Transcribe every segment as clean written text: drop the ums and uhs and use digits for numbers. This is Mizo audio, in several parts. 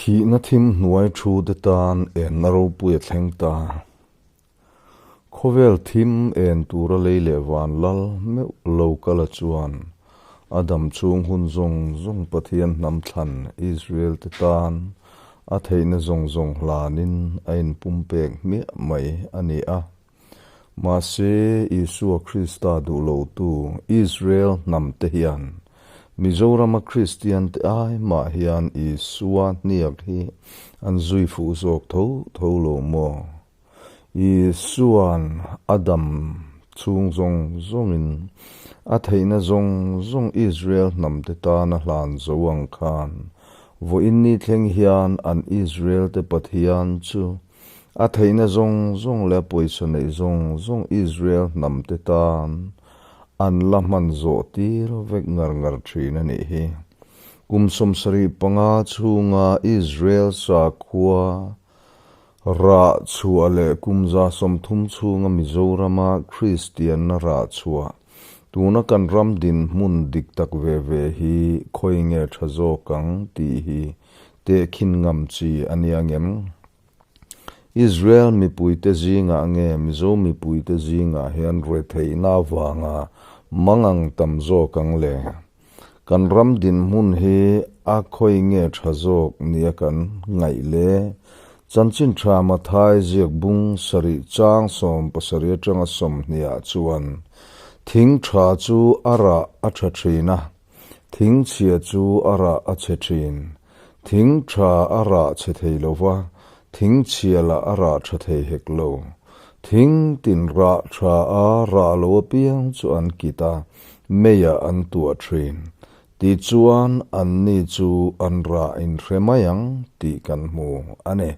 Thihna thim hnuai thu te tan enna ropui a thleng ta. Khawvel thim en tura lei leh van lal meuh lo kala chuan a dam chhung hun zawng zawng Pathian hnam thlan Israel te tan a theihna zawng zawng hlanin a inpumpek hmiah mai a ni a. Mahse, Isua Krista duh lotu Israel hnamte hian Mizorama Kristiante ai mah hian Isua hniak hi an zui fuh zawk tho tho lo maw? Isua'n a dam chhung zawng zawngin a theihna zawng zawng Israel hnamte tana hlan zo ang khan vawiin ni thleng hian an Israelte Pathian chu A theihna zawng zawng leh a pawisa neih zawng zawng Israel hnamte tan an la hman zawh tir vek ngar ngar thin a nih hi. Kum 75 chhunga Israel sakhua rah chhuah leh kum 30 chhunga Mizorama Kristianna rah chhuah tuna kan ram dinhmun dik tak ve ve hi khawi nge tha zawk ang tih hi Tehkhin ngam chi a nia ngem? Israel mipuite zingah nge Mizo mipuite zingah hian retheihna avanga mangang tam zawk ang le? Kan ram dinhmun hi a khawi nge tha zawk nia kan ngaih le? Chanchin tha Mathai ziak bung sarih chang 70 atanga 20 ah chuan thing tha chu a rah a tha thin a, Thing chhia chu a rah a chhe thin. Thing tha a rah chhe thei lo va, thing chhia lah a rah tha thei hek lo. Thing tin rah tha a rah lo apiang chu an kit a, meiah an tuah thin. Tichuan anni chu an rah inhre mai ang tih kan hmu a ni.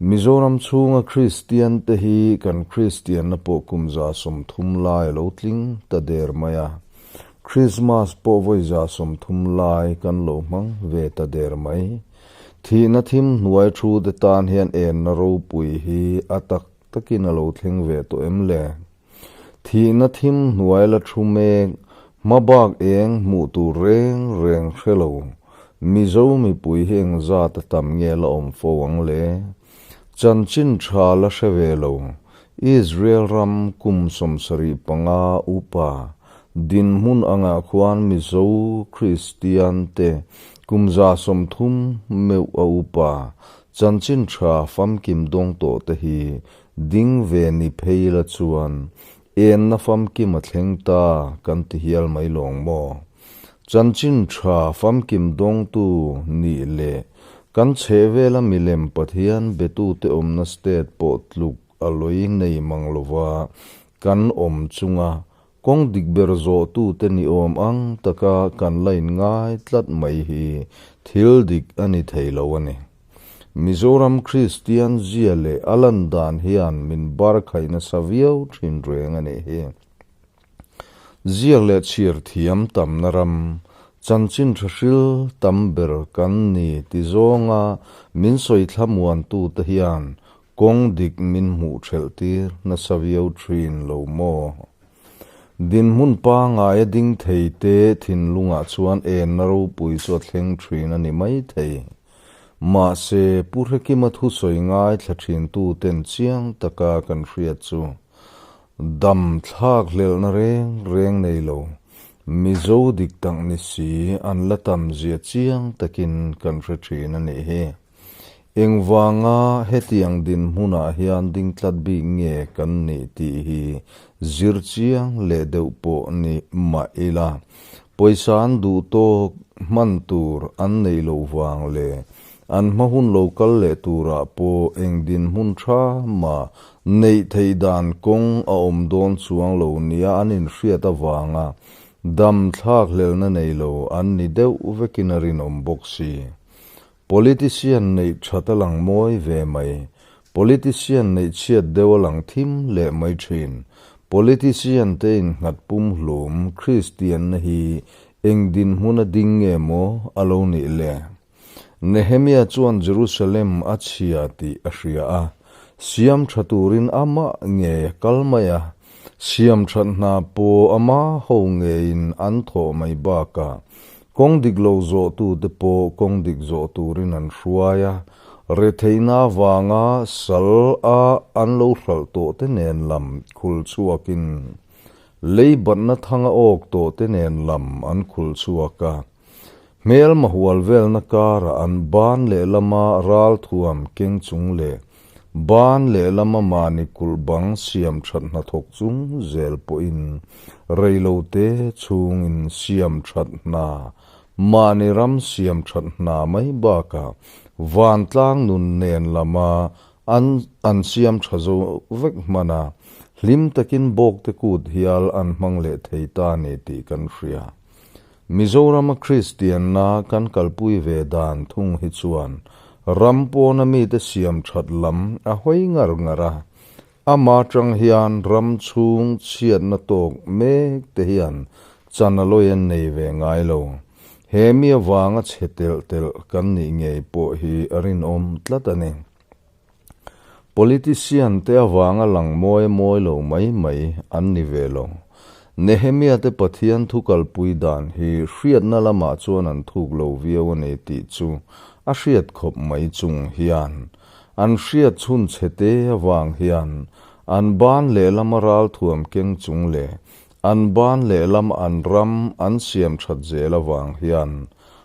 Mizoram chhunga Kristian te hi kan Kristianna pawh kum 30 lai a lo tling ta der mai a. Krismas pawh vawi 30 lai kan lo hmang ve ta der mai. Thihna thim hnuai thu te tan hian enna ropui hi a tak takin a lo thleng ve tawh em le? Thihna thim hnuai la thu mek, hmabak eng hmuh tur reng reng hre lo. Mizo mipui hi engzat a tam nge la awm fo ang le? Chanchin tha la hre ve lo. Israel ram kum 75 upa dinhmun angah khuan Mizo Kristian te kum 30 meuh a upa chanchin tha famkim dawng tawh te hi Ding ve ni phei la chuan enna famkim a thleng ta kan ti hial mai lawng maw? Chanchin tha famkim dawngtu nih leh kan chhehvela milem Pathian betute awmna state pawh tluk a lawih nei mang lova kan awm chunga kawng dik ber zawhtute ni awm ang taka kan la inngai tlat mai hi thil dik a ni thei lo a ni. Mizoram Kristian zia leh a lan dan hian min bar khaih nasa viau thin reng a nih hi. Ziak leh chhiar thiam tamna ram, chanchin tha hril tam ber kan ni ti zawnga min sawi thlamuantute hian kawng dik min hmuh thelh tir nasa viau thin lo maw? Dinhmun pangaia ding thei te thinlungah chuan enna ropui chu a thleng thin a ni maithei. Mahse, Pu Hrekima thusawi ngaithla thintu ten chiang taka kan hriat chu, dam thlak hlelhna reng reng nei lo, Mizo dik tak ni si an la tam zia chiang takin kan hre thin a nih hi. Engvanga hetiang dinhmunah hian ding tlat bik nge kan nih tih hi zir chiang leh deuh pawh ni mah ila, Pawisa an duh tawk hman tur an neih loh vang leh an hma hun lo kal leh turah pawh eng dinhmun tha mah neih theih dan kawng a awm dawn chuang lo nia an inhriat avanga dam thlak hlelna nei lo an ni deuh vekin a rinawm bawk si. Politician neih that a lang mawi ve mai. Politician neih chhiat deuh a lang thim leh mai thin. Politician te innghat pum hlum Kristianna hi eng dinhmun a ding nge maw a lo nih le? Nehemia chuan Jerusalem a chhia tih a hria a, siam tha turin amah nge kal mai a, siam that hna pawh ama ho ngeiin an thawh mai bakah. Kawng dik lo zawhtute pawh kawng dik zawh turin an hruai a, retheihna avanga sal a an lo hralh tawhte nen lam khul chhuakin, lei batna thanga awk tawhte nen lam an khul chhuak a. Hmelma hual velna karah an ban lehlama ralthuam keng chung leh ban lehlama mahni kulh bang siam that hnathawk chung zel pawhin reilote chhungin siam that hna, mahni ram siam that hna mai bakah vantlang nun nen lama an an siam tha zo vek hman a, hlim takin bawkte kut hial an hmang leh thei ta a ni tih kan hria. Mizorama Kristianna kan kalpui ve dan thung hi chuan ram pawna mite siam that lam a hawi ngar ngar a, ama tang hian ram chhung chhiatna tawk mek te hian chan a lawi an nei ve ngai lo. He mi avanga chhe telh telh kan nih ngei pawh hi a rinawm tlat a ni. Politician te avanga lang mawi mawi lo mai mai an ni ve lo. Nehemia te Pathian thu kalpui dan hi hriatna lamah chuan an thuk lo viau a ni tih chu a hriat khawp mai chung hian an hriat chhun chhe te avang hian an ban lehlama ralthuam keng chung leh an ban lehlam an ram an siam that zel avang hian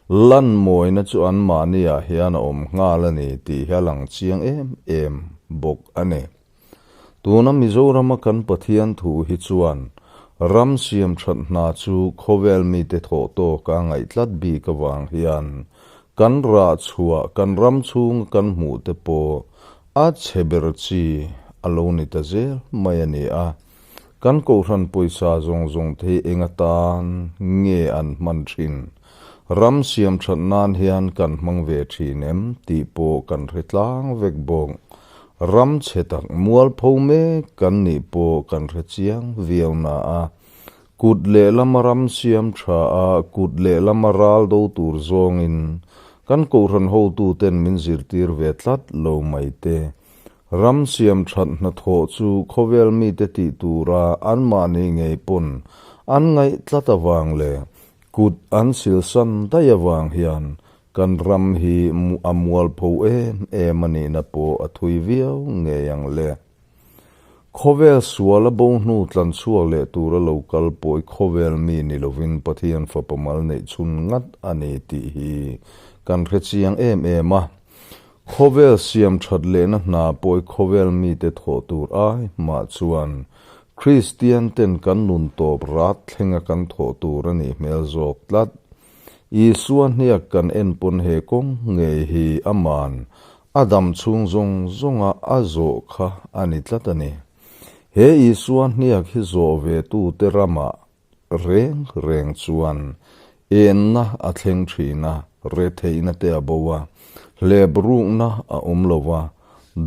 Lan mawina chu anmahniah hian a awm nghal a ni tih hi a lang chiang em em bawk a ni. Tuna Mizorama kan Pathian thu hi chuan ram siam that hna chu khawvel mite thawh tawka a ngaih tlat bik avang hian kan rah chhuah kan ram chhunga kan hmuh te pawh a chhe ber chi a lo ni ta zel mai a ni a. Kan Kohhran pawisa zawng zawng te hi eng atan nge an hman thin? Ram siam that nan hian kan hmang ve thin em tih pawh kan hre tlang vek bawk. Ram chhe tak mualpho mek kan nih pawh kan hre chiang viau na a. Kut lehlama ram siam tha a, kut lehlama ral do tur zawngin kan Kohhran hotuten min zirtir ve tlat lo mai te. Ram siam that hnathawh chu khawvel mite tih tura anmahni ngei pawn an ngaih tlat avang leh kut an silsan daih avang hian kan ram hi a mualpho em em a nihna pawh a thui viau ngei ang le. Khawvel sual a bo hnu tlan chhuak leh tura lo kal pawh i khawvel mi ni lovin Pathian fapa mal neih chhun ngat a ni tih hi kan hre chiang em em a. Khawvel siam that lehna hna pawh i khawvel mite thawh tur ai mah chuan Kristian ten kan nun tawp rat thlenga kan thawh tur a nih hmel zawk tlat. Isua hniak kan en pawn he kawng ngei hi aman a dam chhung zawng zawnga a zawh kha a ni tlat a ni. He Isua hniak hi zawh ve tute ramah Reng reng chuan enna a thleng thin a, retheihna te a bo a, hlep rukna a awm lo va,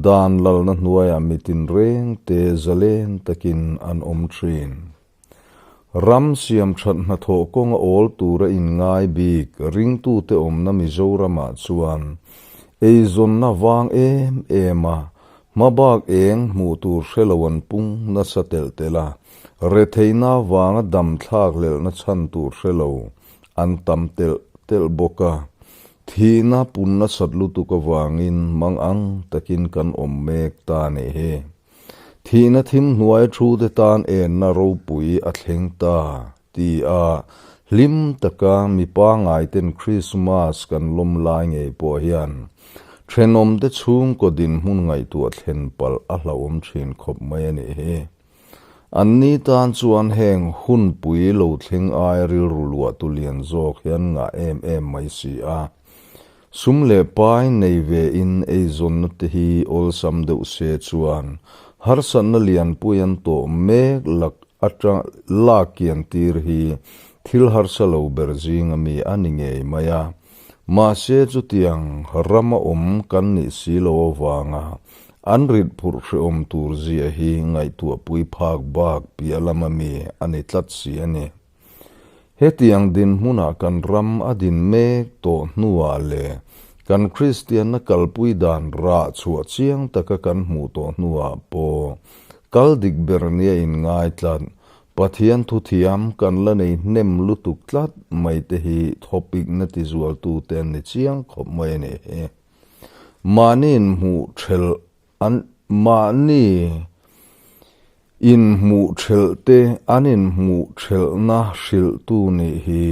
dan lalna hnuaiah mitin reng te zalen takin an awm thin. Ram siam that hnathawh kawnga awl tura inngai bik ringtute awmna Mizoramah chuan eizawnna vang em em a, hmabak eng hmuh tur hre lo an pung nasa telh telh a, Retheihna avanga dam thlak lelhna chhan tur hre lo an tam telh telh bawk a, thihna pun nasat lutuk avangin mang ang takin kan awm mek ta a nih hi. Thihna thim hnuai thu te tan enna ropui a thleng ta ti a, hlim taka mi pangaiten Krismas kan lawm lai ngei pawh hian thenawmte chhungkaw dinhmun ngaihtuah thlen palh a hlauhawm thin khawp mai a nih hi. Anni tan chuan heng hunpui lo thleng ai rilru luah tu lian zawk hi an ngah em em mai si a. Sum leh pai nei ve in eizawnna te hi awlsam deuh se chuan harsatna lianpui an tawh mek lak atang lak kian tir hi thil harsa lo ber zing ami a ni ngei mai a. Mahse chutiang rama awm kan nih si lo avanga An rit phurh hrehawm tur zia hi ngaihtuahpui phak bak piah lama mi a ni tlat si a ni. Hetiang dinhmunah kan ram a din mek tawh hnuah leh kan Kristianna kalpui dan rah chhuah chiang taka kan hmuh tawh hnuah pawh kal dik ber nia inngai tlat. Pathian thu thiam kan la nei hnem lutuk tlat mai te hi thawpikna tizualtu te an ni chiang khawp mai a ni hi. Mahni inhmuh thelh an mahni inhmuh thelh te an inhmuh thelhna hrilhtu nih hi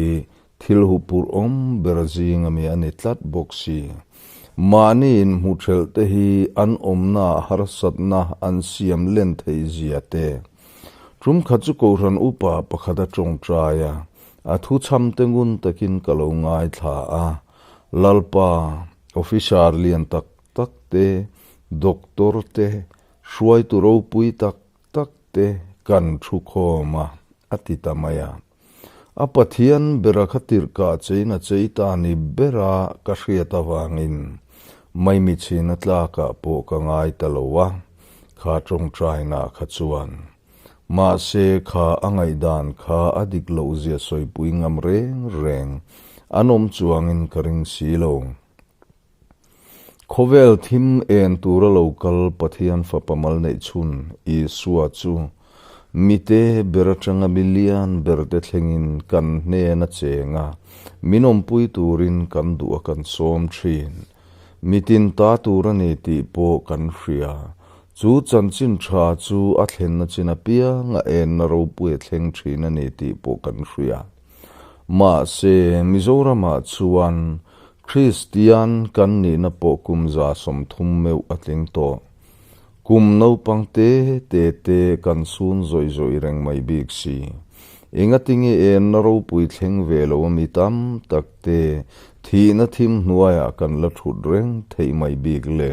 thil huphurh awm ber zing ami a ni tlat bawk si. Mahni inhmuh thelh te hi an awmna harsatna an siam len theih zia te. Tum khat chu Kohhran upa pakhat a tawngtai a, a thu chham te ngun takin ka lo ngaithla a. Lalpa, officer lian tak tak te, doctor te, hruaitu ropui tak tak te kan thu khawm a, a ti ta mai a. A Pathian bera kha tirhkah chein a chei ta ni bera ka hriat avangin maimichhin a tlakah pawh ka ngai ta lo a, kha tawngtaina kha chuan. Mahse kha a ngaihdan kha a dik loh zia sawipui ngam reng reng an awm chuangin ka ring si lo. Khawvel thim en tura lo kal Pathian Fapa mal neih chhun Isua chu mite ber atanga milian berte thlengin kan hnen a cheng a, min awmpui turin kan duh a kan sawm thin. Mitin ta tur a ni tih pawh kan hria. Chu chanchin tha chu a thlenna chin apiang a enna ropui a thleng thin a ni tih pawh kan hria. Mahse, Mizoramah chuan Kristian kan nihna pawh kum 30 meuh a tling tawh. Kum naupang te te te kan sun zawih zawih reng mai bik si. Engatinge enna ropui thleng ve lo ami tam tak te thihna thim hnuaiah kan la thut reng theih mai bik le?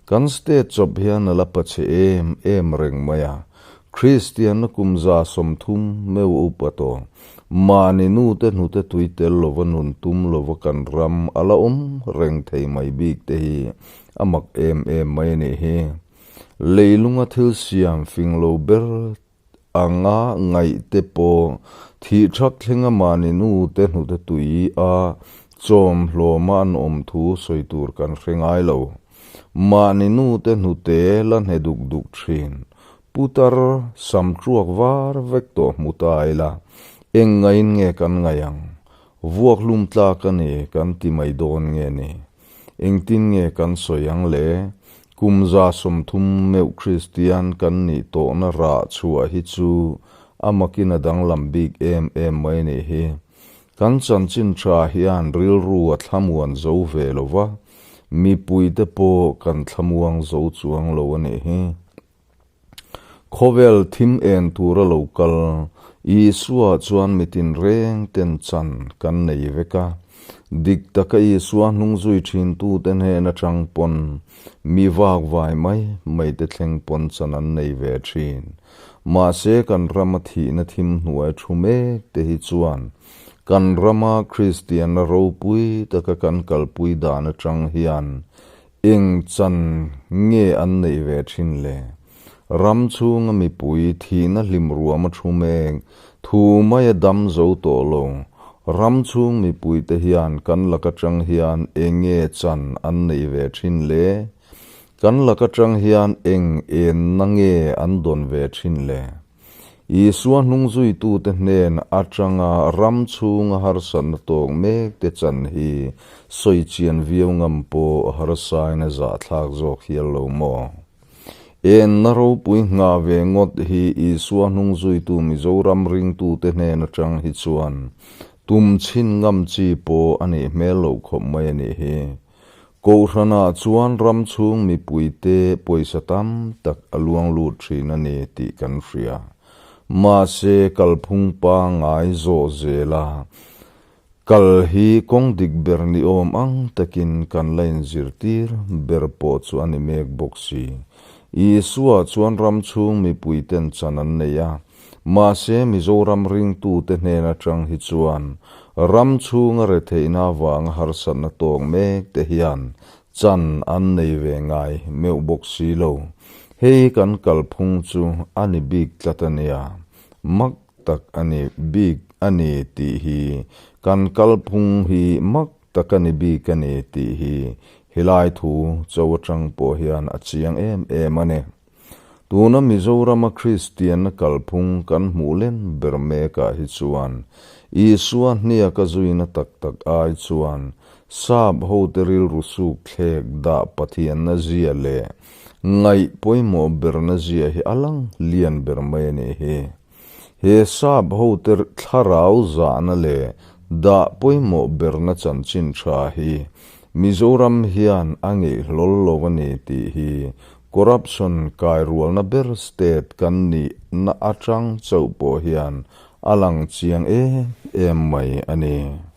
Kan state chawp hian a la pachhe em em reng mai a, Kristianna kum 30 meuh upa tawh, mahni nute hnute tui tel lova nun tum lova kan ram a la awm reng thei mai bik te hi a mak em em mai a nih hi. Leilunga thil siam fing lo ber anga ngaih te pawh thih thak thlenga mahni nute hnute tui a chawm hlawma an awm thu sawi tur kan hre ngai lo. Mahni nute hnute la hne duk duk thin. Putar sam tuak var vek tawh hmu ta ila, eng ngaiin nge kan ngaih ang? Vuak hlum tlak a ni kan ti mai dawn nge ni? Engtin nge kan sawi ang le? Kum 30 meuh Kristian kan nih tawhna rah chhuah hi chu a makin a danglam bik em em mai nih hi. Kan chanchin tha hian rilru a thlamuan zo ve lo va, mipuite pawh kan thlamuang zo chuang lo a nih hi. Khawvel thim en tura lo kal Isua chuan mitin reng ten chan kan nei vek a. Dik taka Isua hnung zui thintute hnen atang pawn mi vak vai mai mai te thleng pawn chan an nei ve thin. Mahse kan rama thihna thim hnuai thu mek te hi chuan kan rama Kristianna ropui taka kan kalpui dan atang hian Eng chan nge an neih ve thin le? Ram chhunga mipui thihna hlim ruam a thu mek, thu mai a dam zo tawh lo. Ram chhung mipuite hian kan lak atang hian eng nge chan an neih ve thin le? Kan lak atang hian eng enna nge an dawn ve thin le? Isua hnungzuitute hnen atanga ram chhunga harsatna tawk mek te chan hi sawi chian viau ngam pawh harsain a zahthlak zawk hial lo maw? Enna ropui nghah ve ngawt hi Isua hnungzuitu Mizoram ringtute hnen atang hi chuan tum chhin ngam chi pawh a nih hmel loh khawp mai a nih hi. Kohhranah chuan ram chhung mipuite pawisa tam tak a luang lut thin a ni tih kan hria. Mahse, kalphung pangngai zawh zela kal hi kawng dik ber ni awm ang takin kan la inzirtir ber pawh chu a ni mek bawk si. Isua chuan ram chhung mipuiten chan an nei a, Mahse, Mizoram ringtute hnen atang hi chuan ram chhunga retheihna avanga harsatna tawk mek te hian chan an nei ve ngai meuh bawk si lo. Hei kan kalphung chu a ni bik tlat a nia. Mak tak a ni bik a ni tih hi kan kalphung hi mak tak a ni bik a ni tih hi helai thu cho atang pawh hian a chiang em em a ni. Tuna Mizorama Kristianna kalphung kan hmuh len ber mekah hi chuan Isua hniaka zuina tak tak ai chuan Sap hote rilru suk thlek dah Pathianna zia leh ngaih pawimawh berna zia hi a lang lian ber mai a nih hi. He sap hote thlarau zahna leh dah pawimawh berna chanchin tha hi Mizoram hian a ngeih hlawl lo a ni tih hi corruption kai rualna ber state kan nihna atang chauh pawh hian a lang chiang em em mai a ni.